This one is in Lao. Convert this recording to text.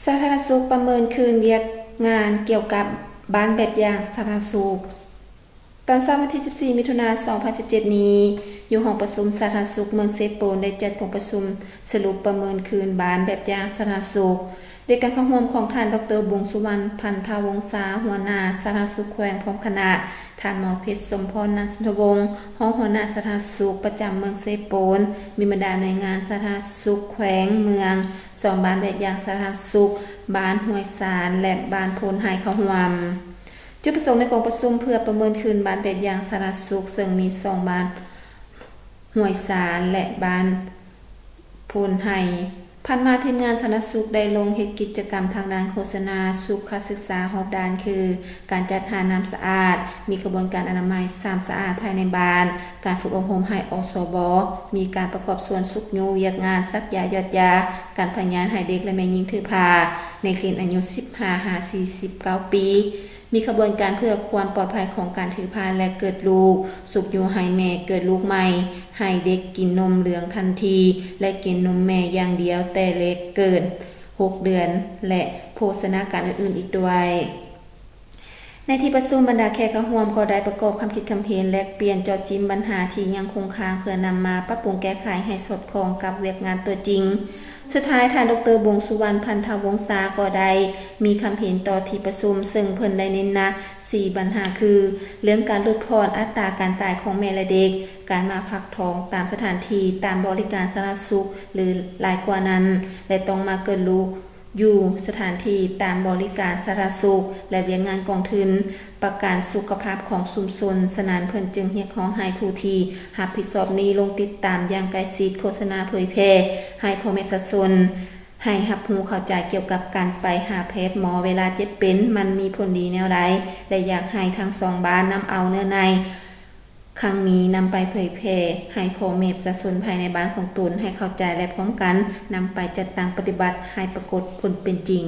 ສາທາລະນະສຸກປະເມີນຄືນວຽກງານກ່ຽວກັບບ້ານແບບຢ່າງສາທາລະນະສຸກ. ຕອນເຊົ້າວັນທີສິບສີ່ ມິຖຸນາ ສອງພັນສິບເຈັດນີ້, ຢູ່ຫ້ອງປະຊຸມສາທາລະນະສຸກເມືອງເຊໂປນ ໄດ້ຈັດກອງປະຊຸມສະຫຼຸບປະເມີນຄືນບ້ານແບບຢ່າງສາທາລະນະສຸກ ດ້ວຍການເຂົ້າຮ່ວມຂອງທ່ານ ດອກເຕີ ບົງສຸວັນ ພັນທະວົງສາ ຫົວໜ້າສາທາລະນະສຸກແຂວງ ພ້ອມຄະນະ, ທ່ານໝໍ ເພັດ ສົມພອນ ນັນສຸນທະວົງ ຮອງຫົວໜ້າສາທາລະນະສຸກປະຈຳເມືອງເຊໂປນ, ມີບັນດາໜ່ວຍງານສາທາລະນະສຸກແຂວງ, ເມືອງ, ສອງບ້ານແບບຢ່າງສາທາລະນະສຸກ ບ້ານຫ້ວຍຊານ ແລະ ບ້ານໂພນໄຮເຂົ້າຮ່ວມ. ຈຸດປະສົງໃນກອງປະຊຸມເພື່ອປະເມີນຄືນບ້ານແບບຢ່າງສາທາລະນະສຸກ ເຊິ່ງມີສອງບ້ານ ຫ້ວຍຊານ ແລະ ບ້ານໂພນໄຮ. ຜ່ານມາທີມງານສາທາລະນະສຸກໄດ້ລົງເຮັດກິດຈະກຳທາງດ້ານໂຄສະນາສຸກສຶກສາຮອບດ້ານ ຄື ການຈັດຫານ້ຳສະອາດ, ມີຂະບວນການອະນາໄມສາມສະອາດພາຍໃນບ້ານ, ການຝຶກອົບຮົມໃຫ້ ອສບ, ມີການປະກອບສ່ວນຊຸກຍູ້ວຽກງານສັກຢາຢອດຢາ, ການພະຍານໃຫ້ເດັກ ແລະ ແມ່ຍິງຖືພາ ໃນເກນອາຍຸສິບຫ້າຫາສີ່ສິບເກົ້າປີ. ມີຂະບວນການເພື່ອຄວາມປອດໄພຂອງການຖືພາ ແລະ ເກີດລູກ, ຊຸກຍູ້ໃຫ້ແມ່ເກີດລູກໃໝ່, ໃຫ້ເດັກກິນນົມເຫຼືອງທັນທີ ແລະ ກິນນົມແມ່ຢ່າງດຽວແຕ່ເດັກເກີດຫົກເດືອນ ແລະ ໂພຊະນາການອື່ນໆອີກດ້ວຍ. ໃນທີ່ປະຊຸມ, ບັນດາແຂກເຂົ້າຮ່ວມກໍໄດ້ປະກອບຄຳຄິດຄຳເຫັນ, ແລກປ່ຽນ, ເຈາະຈິ້ມບັນຫາທີ່ຍັງຄົງຄ້າງ ເພື່ອນຳມາປັບປຸງແກ້ໄຂໃຫ້ສອດຄ່ອງກັບວຽກງານຕົວຈິງ. ສຸດທ້າຍ, ທ່ານ ດອກເຕີ ບົງສຸວັນ ພັນທະວົງສາ ກໍໄດ້ມີຄຳເຫັນຕໍ່ທີ່ປະຊຸມ, ເຊິ່ງເພິ່ນໄດ້ເນັ້ນໜັກສີ່ບັນຫາຄື ເລື່ອງການຫຼຸດຜ່ອນອັດຕາການຕາຍຂອງແມ່ ແລະ ເດັກ, ການມາຟັກທ້ອງຕາມສະຖານທີ່ຕາມບໍລິການສາທາລະນະສຸກ ຫຼື ຫຼາຍກວ່ານັ້ນ ແລະ ຕ້ອງມາເກີດລູກຢູ່ສະຖານທີ່ຕາມບໍລິການສາທາລະນະສຸກ ແລະ ວຽກງານກອງທຶນ ປະກັນສຸຂະພາບຂອງຊຸມຊົນ. ສະນັ້ນ, ເພິ່ນຈຶ່ງຮຽກຮ້ອງໃຫ້ຜູ້ທີ່ຮັບຜິດຊອບນີ້ລົງຕິດຕາມຢ່າງໃກ້ຊິດ, ໂຄສະນາເຜີຍແຜ່ໃຫ້ພໍ່ແມ່ປະຊາຊົນໃຫ້ຮັບຮູ້ເຂົ້າໃຈກ່ຽວກັບການໄປຫາແພດໝໍເວລາເຈັບເປັນ ມັນມີຜົນດີແນວໃດ ແລະ ຢາກໃຫ້ທັງສອງບ້ານນຳເອົາເນື້ອໃນຄັ້ງນີ້ນຳໄປເຜີຍແຜ່ໃຫ້ພໍ່ແມ່ປະຊາຊົນພາຍໃນບ້ານຂອງຕົນໃຫ້ເຂົ້າໃຈ ແລະ ພ້ອມກັນນຳໄປຈັດຕັ້ງປະຕິບັດໃຫ້ປາກົດຜົນເປັນຈິງ.